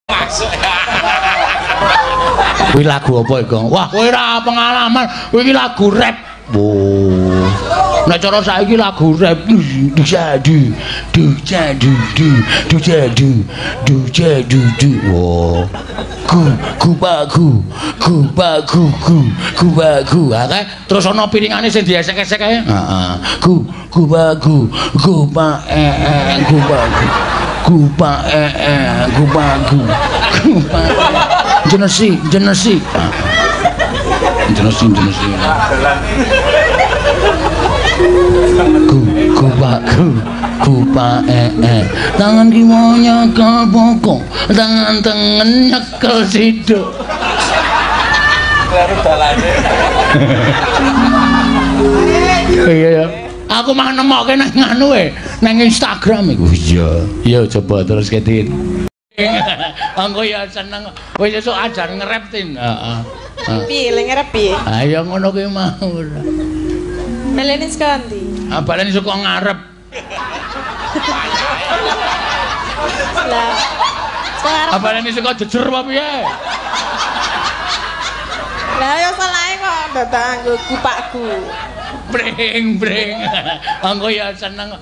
Masuk. Kuwi lagu apa iku? Wah, kowe ora pengalaman. Kuwi iki lagu rap. Oh. Nek cara saiki lagu rap du jadi du jadi du du jadi du jadi du. Oh. Gu gu ba gu gu ba gu gu gu ba gu. Ha kae terus ana piringane sing diesek-esek kae. Heeh. Gu gu ba gu gu ba e e gu ba gu gu ba e e gu ba gu gu ba jenesi jenesi jenesi jenesi gu gu ba gu gu ba e e tangan kiwa nyekel bokong tangan tengen nyekel siduk kleru dalane. Iya ya, aku mah nemokke nang nganu e nang Instagram iku. Iya iya, coba terus ketin. Engko ya seneng. Wis esuk ajar ngerep Tin. Heeh. Piye le ngerep piye? Ha ya ngono kuwi mau ora. Baleni saka ndi? Ah baleni saka ngarep. Lah. Saka ngarep. Ah baleni saka jejer apa piye? Lah ya salahe kok dadak nggo gupakku. Breng breng. Engko ya seneng.